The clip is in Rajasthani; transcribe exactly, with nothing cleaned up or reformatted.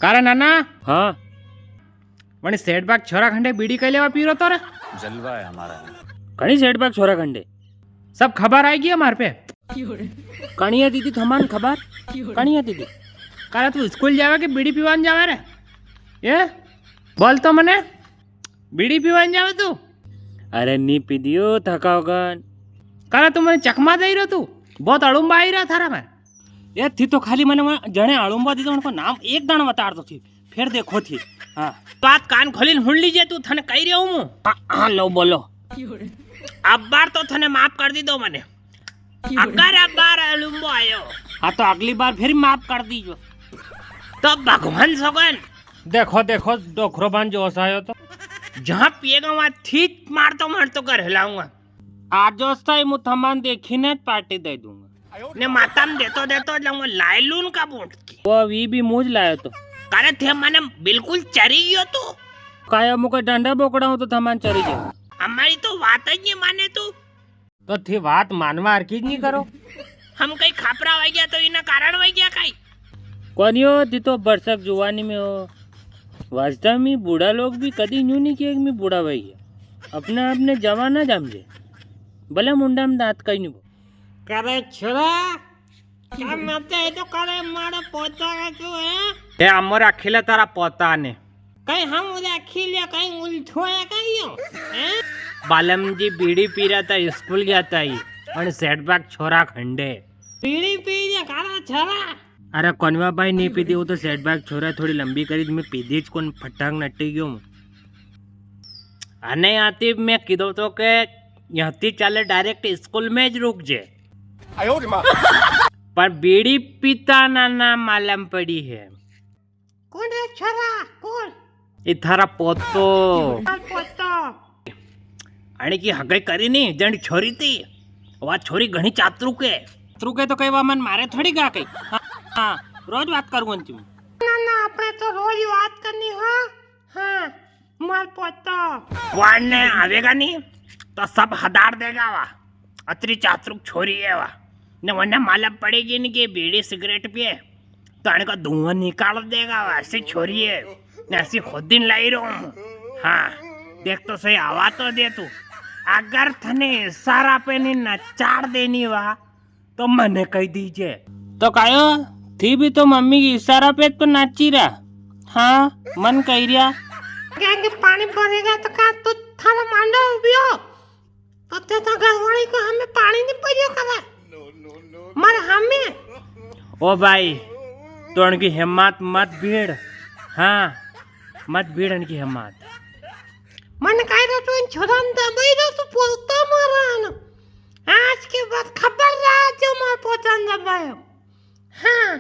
का रे नाना? हाँ। वणी सेठ बा का छोरा खंडे बीड़ी कई लेवा पी रो तो रे? जलवा है हमारा। कणी सेठ बा का छोरा खंडे? सब खबर आई गई हमारे पे। कणी है दीदी थमान खबर? कणी है दीदी? का रे तू स्कूल जावे के बीड़ी पीवान जावे रे? ये बोल तो मने, बीड़ी पीवान जावे तू? अरे नी पी दियो थकावगन। का रे तू मने चकमा दे रो तू? बहुत अड़ुम्बा आई रहा थारा में। ए, थी तो खाली मने वहाँ जणे आलूम्बा दीधो, उनको नाम एक दाण वताड़ दो थी, फिर देखो थी। हाँ। बात कान खोलीन हुण लीजे तू, थने कही रह्यो हूँ। हाँ, हाँ, लो, बोलो। अब बार तो थने माफ कर दीधो मने। अगर अब बार आलूम्बो आयो। हाँ, तो अगली बार फिर माफ कर दीजो। तो भगवान सोगन। देखो, देखो, डोकरो बान जोश आयो तो। जहाँ पिएगा वहाँ थी मारतो मारतो घर हिलाऊंगा। आज जोश था, मु थमान देखी ने पार्टी दे दूंगा। ने माता में देतो देतो जाऊंगा लाइलून का बूट की। वो अभी भी मुझ लायो तो। का रे थे मने बिल्कुल चरी गयो तू। काया मुके डंडा बोकड़ा हूँ तो थमान चरी जाओ। हमारी तो बात ही नहीं माने तू। तो थी बात मानवा हरकी ज नहीं करो। हम कई खापरा वई गया तो इना कारण वई गया कई। कोनियो, थी तो बरसक जुवानी में हो। वास्तव में बूढ़ा लोग भी कदी न्यू नहीं किए कि मैं बूढ़ा वई गया। अपने आप ने जवान ना जामजे। भले मुंडा में दांत कई नहीं बो। का रे छोरा, क्या मते है तो का रे मारो पोता का क्यों है? ए अमर अखिले तारा पोता ने। कई हम उदे अखिले कई उल्टो है कई यो, हैं? बालम जी बीड़ी पी रहा था, स्कूल गया था ही, अन सेठ बा का छोरा खंडे। बीड़ी पी रहा का रे छोरा? अरे कोनवा भाई नी पीधी, वो तो सेठ बा का छोरा थोड़ी लंबी करी, मैं पीधी ज कोन, फटाक नटी गयो हूँ। अने आती मैं कीधो तो के यहाँ थी चाले direct स्कूल में ज रुक जे। आयो रे माँ। पर बीड़ी पीता ना, ना मालूम पड़ी है। कौन है छोरा? कौन? ई थारा पोतो। हाँ, पोतो। अने की हगाई करी नी, जणी छोरी थी। वा छोरी घणी चातरुक है। चातरुक है तो कई वा मन मारे थोड़ी गा कई। हाँ, हाँ, रोज बात करूँ अंतिम। ना, ना, अपने तो रोज बात करनी हो। हाँ, मार पोतो। वाने आवेगा नी, तो सब हदार देगा वा। अतरी चातरुक छोरी है वा। ने वरना मालूम पड़ेगी नी कि बीड़ी सिगरेट पिए। तो अने को धुआं निकाल देगा, ऐसी छोरी है, ने ऐसी खुद दिन लाई रहूं। हाँ, देख तो सही, आवा तो दे तू। अगर थने इशारा पे नी नचाड़ देनी वा, तो मने कही दीजे। तो कायो, थी भी तो मम्मी की इशारा पे तो नाची रहा। हाँ, मन कही रिया। क्या कि पानी भरेगा तो का तू थारा मांडो उबियो? तो ते तो घरवाली को हमें पानी नहीं परियो करे। मारे हमें। ओ भाई, तो अनकी हिम्मत मत भीड़। हाँ, मत भीड़ अनकी हिम्मत। मन काई रो तू इन छोरा ने दबाई रो तू बोलता मारा ना। आज के बाद खबर रहा जो मार पोता ने दबायो। हाँ।